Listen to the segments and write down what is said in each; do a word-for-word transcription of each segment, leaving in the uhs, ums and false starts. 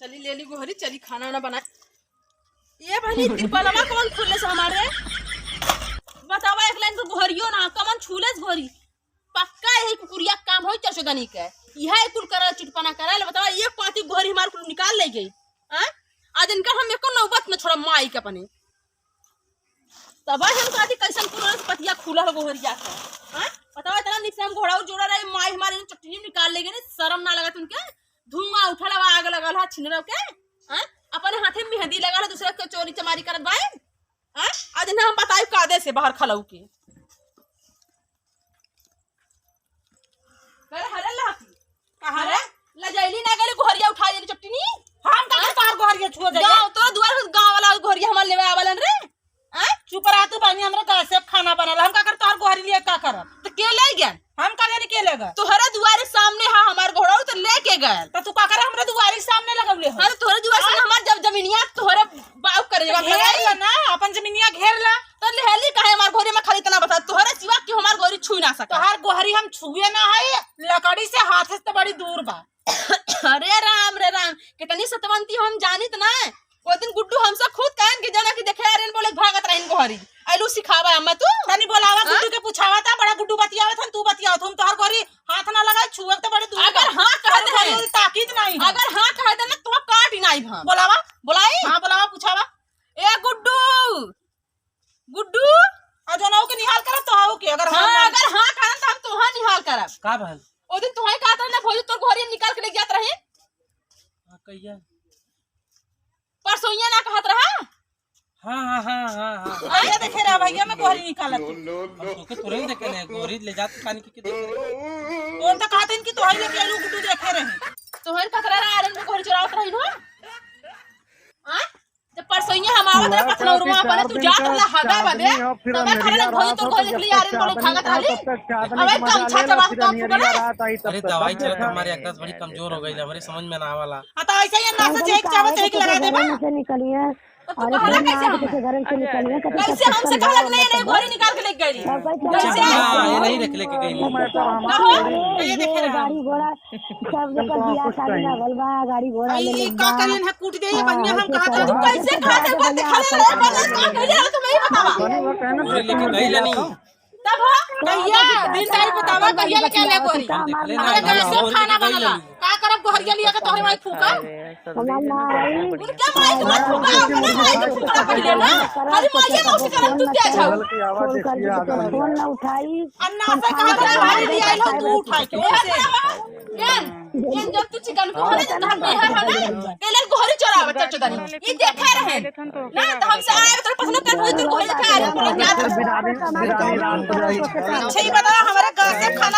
चली ले ली गोहरी, चली खाना वाना बनाए। ये बहनी, तिरपलवा कौन खोले से हमारे? बतावा, एक लाइन तो गोहरियो ना, कमन छूले से गोहरी। पक्का यही कुकुरिया के काम होई चरचोदनी के। यह कुल करल, चुटपना करल। बतावा, ये पाती गोहरी हमार कुल निकाल ले गई। हाँ? आज इनका हम एको नौबत न छोड़ा माई के अपने। तब हम कहती, कैसन पुरान पतिया खुला हो गोहरिया के। हाँ? बतावा, इतना निक से हम घोड़ा जोड़ा रहे, माई हमारे चटनी निकाल ले गई, शर्म ना लगा तुमके? धुआं उठल बा, आग लगल है छिनरो के। हाँ? अपने हाथे मेहंदी लगल है, दूसरे के चोरी चमारी करत बाई। हाँ? आज इन्हें हम बताई कादे से बाहर खलऊ के। करे हरे लहकी। कहाँ रे? लजैली ना गली गोहरिया उठा लेली चट्टनी। हम का हाँ? तोहार गोहरिया छुआ जाइए? गाँव, तोरा दुआर पे गाँव वाला गोहरिया हमार लेवे आवलन रे। हाँ? चुप रहा तू बहनी, हमरा गैस से खाना बनल। हम का कर तोहार गोहरी लिए का करब? तो के ले गया? हम का जानी के ले गए? तोहरे दुआरे सामने हा हमार गोहरा, तो लेके गए। तो तू का करे हमरे दुआरे सामने लगौले हो? अरे तोहरे दुआरे सामने हाँ? हमार जब जमीनिया तोहरे बाप करे तो जगह घेर लगाई। ला ना, अपन जमीनिया घेर ला। तो लेहली काहे हमार गोहरी में खाली इतना बता, तोहरे सिवा के हमार गोहरी छू ना सका। तोहार गोहरी हम छुए ना है, लकड़ी से हाथ से तो बड़ी दूर बा। अरे राम रे राम, कितनी सतवंती हो हम जानित ना। वो दिन गुड्डू हमसे खुद कहन कि जना कि देखे अरे बोले भागत रहिन गोहरी। आइलू सिखावा हमें तू। तनी बोलावा हाँ? गुड्डू के पूछावा था, बड़ा गुड्डू बतियावत हन, तू बतियावत, हम तोहार गोहरी हाथ ना लगाए, छुए तो बड़ी दूर अगर बा। हाँ कह तोहार दे गोहरी हैं। ताकीत नहीं है। अगर हाँ कह दे ना तो काट ही नहीं हम। बोलावा। बोलाई? हाँ बोलावा, पूछावा। ए गुड्डू, गुड्डू। और जो ना हो के निहाल करब तो हो के, अगर हाँ, हाँ ना अगर हाँ करब तो हम तोहार निहाल करब। का भल? ओ दिन तोहार कहत रहे ना भौजी तोर गोहरी निकाल के ले जात रहे। हाँ, कहिया? परसोइया ना कहत रहा? हाँ, हाँ, हाँ, हाँ, हाँ। भैया देखे रहा, भैया मैं गोहरी निकालत हूँ। हम तोके थोड़े ही देखे रहे, गोहरी ले जात पानी के, के देखे रहे। कौन तो कहते हैं कि तोहरी लेके आलू गुड्डू देखे रहे। तोहर कहत रहा, आयरन में गोहरी चोरावत रही हो। हाँ? जब परसोइया हम आवत रहे पथलौरुआ अपने, तू जात रहला हगा बदे, तब घर में भौजी तो गोहरी निकली, आयरन में भागत रहली। अब एक कम छाता बात काम तू करे। अरे दवाई चलत हमारे एकदम बड़ी कमजोर हो गई, हमारे समझ में ना आवाला। हाँ, तो ऐसे ही अंदाज से एक चावल एक लगा देबा। से निकलिए। तो तू और कहला इतना कैसे मार हम? के घर से निकलिए, कैसे कैसे हमसे कहला कि नहीं, नहीं, गोहरी निकाल के लेके गई। और कैसे कैसे? हाँ, ये नहीं रख लेके गई। कहो। ये देखे रहा। गाड़ी घोड़ा सब जगह बियाह शादी लागल बा, गाड़ी घोड़ा ले लेके का बा। करियन है, कूट दे, ये बनिया हम कहा था। तू कैसे कहा था, बोल, दिखा ले, बोल, का कह रहा, तू नहीं बतावा। गोहरी लेके गई लेनी। तब हो, कहिया? दिन तारीख बतावा, कहिया लेके आले गोहरी? हमारे घर से खाना बनला। का करब गोहरिया लिया के तोहरे माई फूका? हमार माई। उनके माई के मत फूका, अपने माई के फूका पहिले ना। खाली माई के उसे करब, तू क्या जाओ? फोन कर दीजिए, तो फोन ना उठाई। अन्ना से कहा था, भाई लिया लो, तू उठा के। ए, जब तू चिकन को होने तो हम मेहर हवे, तेले गोहरी चोरावे चचदानी। ई देखे रहे। ना, तो हमसे आए, तो पसंद कर, कोई तो गोहरी देखे आ रहे, बोले, "क्या था?" अच्छा, ये बताओ, हमारे घर से खाना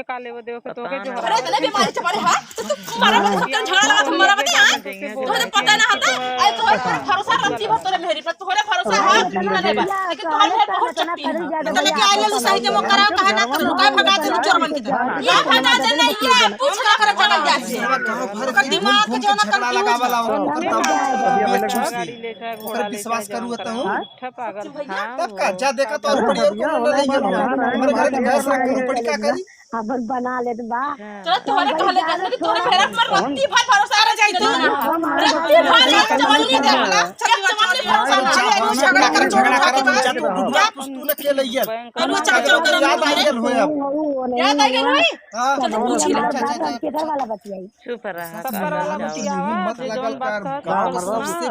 अरे, इतने बीमारी चमारे, हाँ? तो तू मारा बता, झगड़ा लगा, तुम्हारा बता, हाँ? तोहरे पता ना होता, अरे, तोहरे पर भरोसा रखती हो, तोरे मेहरी पर, तोहरे भरोसा है, ना देबा। लेकिन तोहरे मेहर बहुत शक्ति है। तो लेके आए ले, सही के मौका रहा, कहे ना, तो लुकाए भगा दे, चोर बन के। ये भगा दे, नहीं, ये पूछ ना करे, चला जाए। ओकर दिमाग के जो ना झगड़ा लगावला, ओकर तब ओकर विश्वास करू तो हूँ। तब का, जा देखा तो और बढ़िया, और कौनो ना रही है। हमारे घर के गैस रख के पड़ी का करी? अपन बना लेत बा। चलो, तोहरे कहले गैस में तोहरे मेहर पर रत्ती भर भरोसा रह जाई तू। रत्ती भर एक चवन्नी दे वाला, एक चवन्नी भरोसा ना। झगड़ा कर, झगड़ा कर, तू जा, तू जा, तू ना खेल, ये। कौनो चाचा ओकर याद आ गइल होय अब। याद आ गइल होय? हाँ। चल, पूछ ले। अच्छा, अच्छा, अच्छा। केकर वाला बतियाई? चुप रहा, सब पर वाला बतियावा, मत जे लगल जौन बात कर, कहत गाँव में सबसे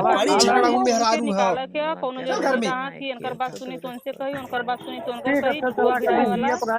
बड़ी झगड़ा हूँ, मेहरारू है। निकाला के, कौनो चल घर में। कहाँ की, इनकर बात सुनी तो उनसे कही, उनकर बात सुनी तो उनकर कही, चुप रहा।